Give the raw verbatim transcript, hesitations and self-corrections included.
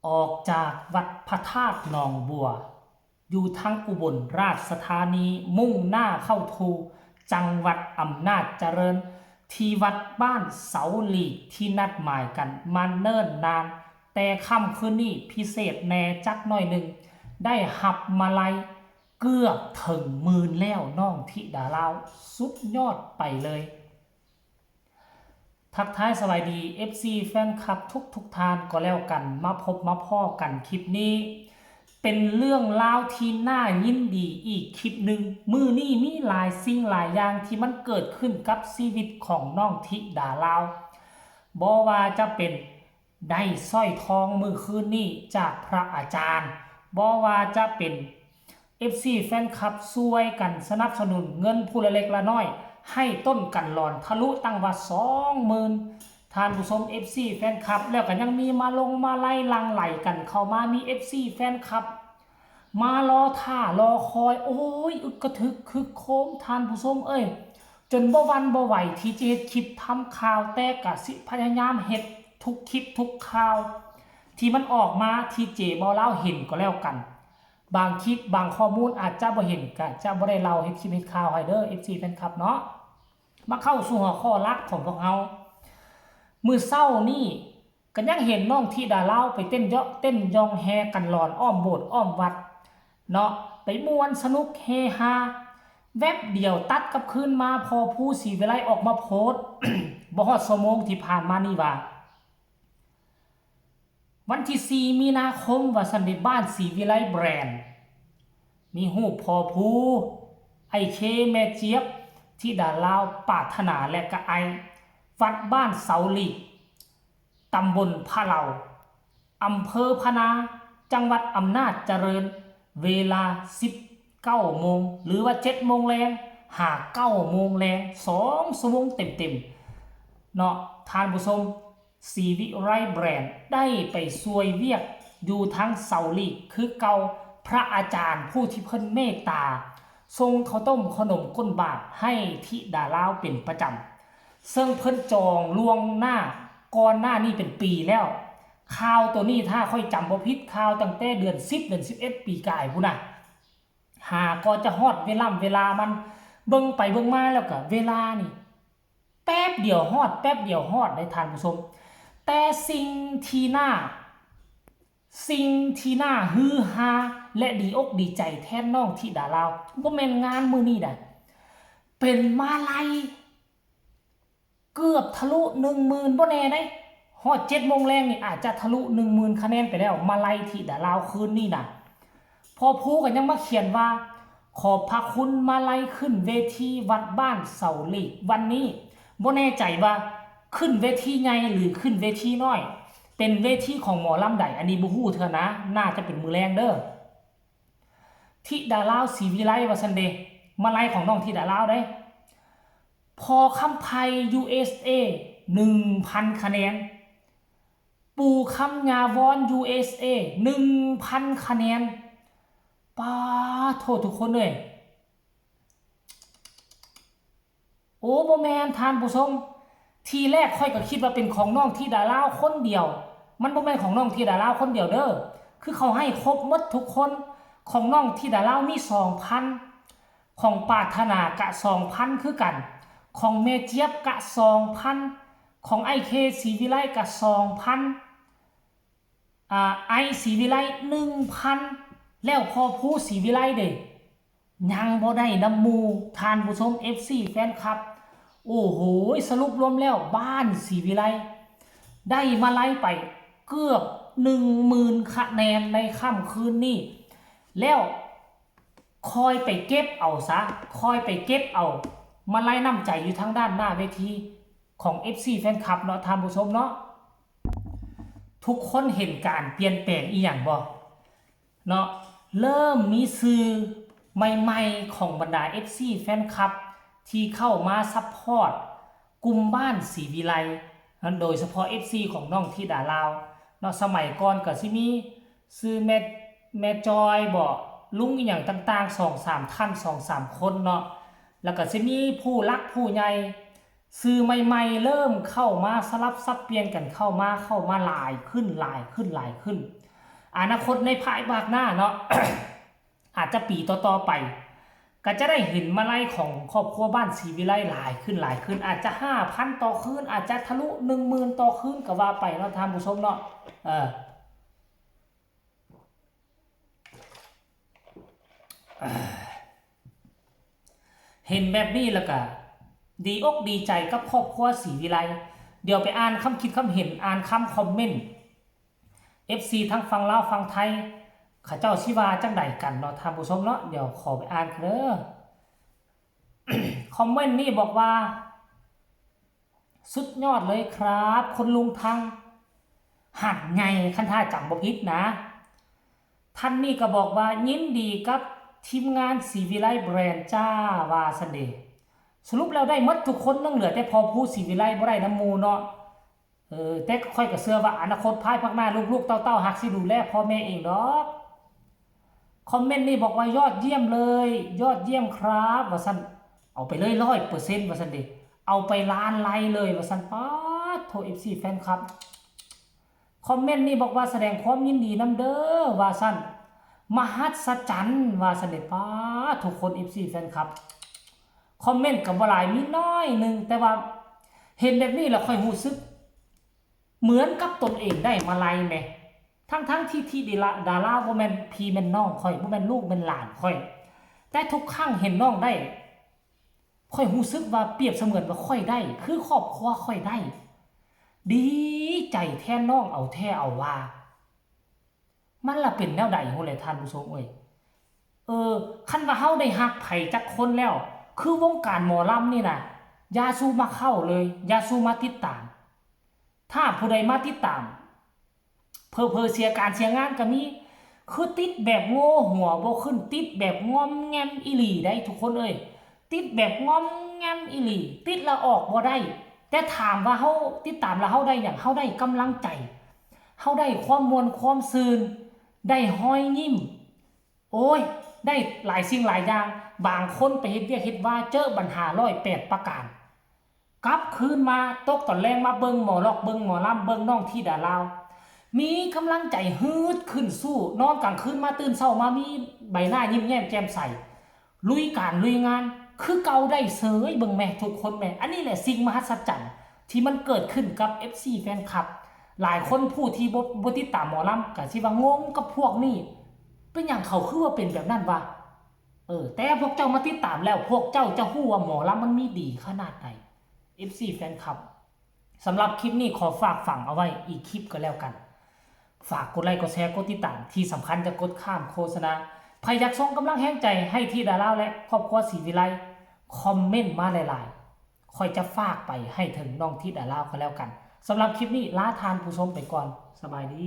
ออกจากวัดพระธาตุหนองบัว อยู่ทางอุบลราชธานี มุ่งหน้าเข้าทูจังหวัดอำนาจเจริญ ที่วัดบ้านเสาหลีกที่นัดหมายกันมาเนิ่นนาน แต่ค่ำคืนนี้พิเศษแน่จักหน่อยหนึ่ง ได้หับมาลัยเกือบถึงหมื่นแล้วน้องธิดาลาว สุดยอดไปเลย ทักทายสวัสดี เอฟซี แฟนคลับทุกทุกท่านก็แล้วกัน มาพบมาพ้อกันคลิปนี้ เป็นเรื่องราวที่น่ายินดีอีกคลิปหนึ่ง มื้อนี้มีหลายสิ่งหลายอย่างที่มันเกิดขึ้นกับชีวิตของน้องธิดาลาว บ่ว่าจะเป็นได้สร้อยทองมื้อคืนนี้จากพระอาจารย์ บ่ว่าจะเป็น เอฟซี แฟนคลับช่วยกันสนับสนุนเงินผู้ละเล็กละน้อย ให้ต้นกันหลอนทะลุตั้งว่าสองหมื่น ท่านผู้ชม เอฟซี แฟนคลับ แล้วก็ยังมีมาลงมาไล่หลั่งไหลกันเข้ามา มี เอฟซี แฟนคลับ มารอท่ารอคอย โอ้ย อึกกระทึกคึกโครม ท่านผู้ชมเอ้ย จนบ่หวั่นบ่ไหวที่จะเฮ็ดคลิปทำข่าว แต่กะสิพยายามเฮ็ดทุกคลิปทุกข่าว ที่มันออกมาที่เจบ่าวลาวเห็นก็แล้วกัน บางคลิปบางข้อมูลอาจจะบ่เห็น ก็จะบ่ได้เล่าเฮ็ดคลิปเฮ็ดข่าวให้เด้อ เอฟซี แฟนคลับเนาะ มาเข้าสู่หัวข้อหลักของพวกเฮา มื้อเช้านี้ก็ยังเห็นน้องธิดาลาวไปเต้นเยาะเต้นยองแฮกันหลอนอ้อมโบสถ์อ้อมวัดเนาะ ไปม่วนสนุกเฮฮา แวบเดียวตัดกลับคืนมา พอผู้ศรีวิไลออกมาโพสต์ บ่ฮอดชั่วโมงที่ผ่านมานี่ว่า วันที่สี่มีนาคม ว่าซั่นเด้ บ้านศรีวิไลแบรนด์ มีรูปพอผู้ ไอ้เค แม่เจี๊ยบ ธิดาลาว ปรารถนา และกะไอ วัดบ้านเสาหลีก ตำบลพะเลา อำเภอพะนา จังหวัดอำนาจเจริญ เวลา สิบเก้าโมง หรือว่า เจ็ดโมงแลง หา เก้าโมงแลง สองชั่วโมงเต็มๆ เนาะ ท่านผู้ชม ศรีวิไลแบรนด์ได้ไปช่วยเวียกอยู่ทางเสาหลีกคือเก่า พระอาจารย์ผู้ที่เพิ่นเมตตา ส่งข้าวต้มขนมก้นบาตรให้ธิดาลาวเป็นประจำ ซึ่งเพิ่นจองล่วงหน้าก่อนหน้านี้เป็นปีแล้ว ข่าวตัวนี้ถ้าข้อยจำบ่ผิด ข่าวตั้งแต่เดือนสิบ เดือนสิบเอ็ด ปีกายพุ้นน่ะ หาก็จะฮอดเวล่ำเวลามัน เบิ่งไปเบิ่งมาแล้วก็เวลานี่ แป๊บเดียวฮอด แป๊บเดียวฮอดเด้ท่านผู้ชม แต่สิ่งที่น่า สิ่งที่น่าฮือฮาและดีอกดีใจแทนน้องธิดาลาว บ่แม่นงานมื้อนี้ใด เป็นมาลัย เกือบทะลุหนึ่งหมื่น บ่แน่เด้ ฮอด เจ็ดโมงแลงนี่อาจจะทะลุหนึ่งหมื่นคะแนนไปแล้ว มาลัยธิดาลาวคืนนี้น่ะ พอผู้ก็ยังมาเขียนว่า ขอบพระคุณมาลัยขึ้นเวทีวัดบ้านเสาหลีกวันนี้ บ่แน่ใจว่าขึ้นเวทีใหญ่หรือขึ้นเวทีน้อย เป็นเวทีของหมอลำใด อันนี้บ่ฮู้เทื่อนะ น่าจะเป็นมื้อแลงเด้อ ธิดาลาวศรีวิไลว่าซั่นเด้ มาลัยของน้องธิดาลาวเด้ พอคำไพ ยูเอสเอ หนึ่งพันคะแนน ปู่คำยาวอน ยูเอสเอ หนึ่งพันคะแนน ป๊าดโธ่ทุกคนเอ้ย โอ้ บ่แม่นท่านผู้ชม ทีแรกข้อยก็คิดว่าเป็นของน้องธิดาลาวคนเดียว มันบ่แม่นของน้องธิดาลาวคนเดียวเด้อ คือเขาให้ครบหมดทุกคน ของน้องธิดาลาวมี สองพัน ของปรารถนากะ สองพัน คือกัน ของแม่เจี๊ยบกะ สองพัน ของไอ้เค ศรีวิไลกะ สองพัน อ่า ไอ้ศรีวิไล หนึ่งพัน แล้วพอผู้ศรีวิไลเด้ ยังบ่ได้นำหมู่ ท่านผู้ชม เอฟซี แฟนคลับ โอ้โห สรุปรวมแล้วบ้านศรีวิไล ได้มาลัยไปเกือบหนึ่งหมื่นคะแนนในค่ำคืนนี้ แล้วคอยไปเก็บเอาซะ คอยไปเก็บเอามาลัยน้ำใจอยู่ทางด้านหน้าเวทีของ เอฟซี แฟนคลับเนาะ ท่านผู้ชมเนาะ ทุกคนเห็นการเปลี่ยนแปลงอีหยังบ่ เนาะ เริ่มมีชื่อใหม่ๆ ของบรรดา เอฟซี แฟนคลับ ที่เข้ามาซัพพอร์ตกลุ่มบ้านศรีวิไลนะ โดยเฉพาะ เอฟซี ของน้องธิดาลาวเนาะ สมัยก่อนก็สิมีชื่อแม่ แม่จอยบ่ ลุงอีหยังต่างๆ สองสามท่าน สองสามคนเนาะ แล้วก็สิมีผู้หลักผู้ใหญ่ ชื่อใหม่ๆ เริ่มเข้ามาสลับสับเปลี่ยนกันเข้ามา เข้ามาหลายขึ้น หลายขึ้น หลายขึ้น อนาคตในภายภาคหน้าเนาะ อาจจะปีต่อๆไป ก็จะได้เห็นมาลัยของครอบครัวบ้านศรีวิไลหลายขึ้นหลายขึ้น อาจจะห้าพันต่อคืน อาจจะทะลุหนึ่งหมื่นต่อคืนก็ว่าไปเนาะท่านผู้ชมเนาะ เออ เห็นแบบนี้แล้วก็ดีอกดีใจกับครอบครัวศรีวิไล เดี๋ยวไปอ่านคำคิดคำเห็น อ่านคำคอมเมนต์ เอฟซี ทั้งฝั่งลาวฝั่งไทย เขาเจ้าสิว่าจั่งใดกันเนาะท่านผู้ชมเนาะ เดี๋ยวขอไปอ่านกันเด้อ คอมเมนต์นี้บอกว่า สุดยอดเลยครับ คุณลุงทางหาดใหญ่ คันถ้าจำบ่ผิดนะ ท่านนี้ก็บอกว่ายินดีกับทีมงานศรีวิไลแบรนด์จ้า ว่าซั่นเด้ สรุปแล้วได้หมดทุกคน ยังเหลือแต่พ่อผู้ศรีวิไลบ่ได้นำหมู่เนาะ เออ แต่ข้อยก็เชื่อว่าอนาคตภายภาคหน้า ลูกๆเต้าๆฮักสิดูแลพ่อแม่เองดอก คอมเมนต์นี้บอกว่ายอดเยี่ยมเลย ยอดเยี่ยมครับ ว่าซั่น เอาไปเลย ร้อยเปอร์เซ็นต์ ว่าซั่นเด้ เอาไปล้านไลค์เลย ว่าซั่น ป๊าดโธ่ เอฟซี แฟนคลับ คอมเมนต์นี้บอกว่าแสดงความยินดีนำเด้อ ว่าซั่น มหัศจรรย์ ว่าซั่นเด้ ป๊าด ทุกคน เอฟซี แฟนคลับ คอมเมนต์ก็บ่หลาย มีน้อยหนึ่ง แต่ว่าเห็นแบบนี้แล้วข้อยรู้สึก เหมือนกับตนเองได้มาลัยแหม ทั้งๆที่ ที่ดารา ดาราบ่แม่นพี่แม่นน้องข้อย บ่แม่นลูกแม่นหลานข้อย แต่ทุกครั้งเห็นน้องได้ ข้อยรู้สึกว่าเปรียบเสมือนว่าข้อยได้ คือครอบครัวข้อยได้ ดีใจแทนน้องเอาแท้เอาว่า มันละเป็นแนวใดฮู้แหละท่านผู้ชมเอ้ย เออ คันว่าเฮาได้ฮักไผจักคนแล้ว คือวงการหมอลำนี่นะ อย่าสู่มาเข้าเลย อย่าสู่มาติดตาม ถ้าผู้ใดมาติดตาม เผลอๆเสียการเสียงานก็มี คือติดแบบโง่หัวบ่ขึ้น ติดแบบงอมแงมอีหลีได้ทุกคนเอ้ย ติดแบบงอมแงมอีหลี ติดแล้วออกบ่ได้ แต่ถามว่าเฮาติดตามแล้วเฮาได้หยัง เฮาได้กำลังใจ เฮาได้ความม่วนความซื่น ได้ฮอยยิ้ม โอ้ย ได้หลายสิ่งหลายอย่าง บางคนไปเฮ็ดเวียกเฮ็ดว่า เจอปัญหาร้อยแปดประการ กลับคืนมาตกตอนแลงมาเบิ่งหมอลอก เบิ่งหมอลำ เบิ่งน้องธิดาลาว มีกำลังใจฮืดขึ้นสู้ นอนกลางคืนมาตื่นเช้ามามีใบหน้ายิ้มแย้มแจ่มใส ลุยการลุยงาน คือเก่าได้เสย เบิ่งแหมทุกคนแหม อันนี้แหละสิ่งมหัศจรรย์ที่มันเกิดขึ้นกับ เอฟซี แฟนคลับ หลายคนผู้ที่บ่ บ่ติดตามหมอลำก็สิว่างงกับพวกนี้ เป็นหยังเขาคือว่าเป็นแบบนั้นวะ เออ แต่พวกเจ้ามาติดตามแล้ว พวกเจ้าจะฮู้ว่าหมอลำมันมีดีขนาดใด เอฟซี แฟนคลับ สำหรับคลิปนี้ขอฝากฝังเอาไว้อีกคลิปก็แล้วกัน ฝากกดไลค์กดแชร์กดติดตาม ที่สำคัญจะกดข้ามโฆษณา ใผอยากส่งกำลังแฮงใจให้ธิดาลาวและครอบครัวศรีวิไล คอมเมนต์มาหลายๆ ข้อยจะฝากไปให้ถึงน้องธิดาลาวก็แล้วกัน สำหรับคลิปนี้ลาท่านผู้ชมไปก่อน สบายดี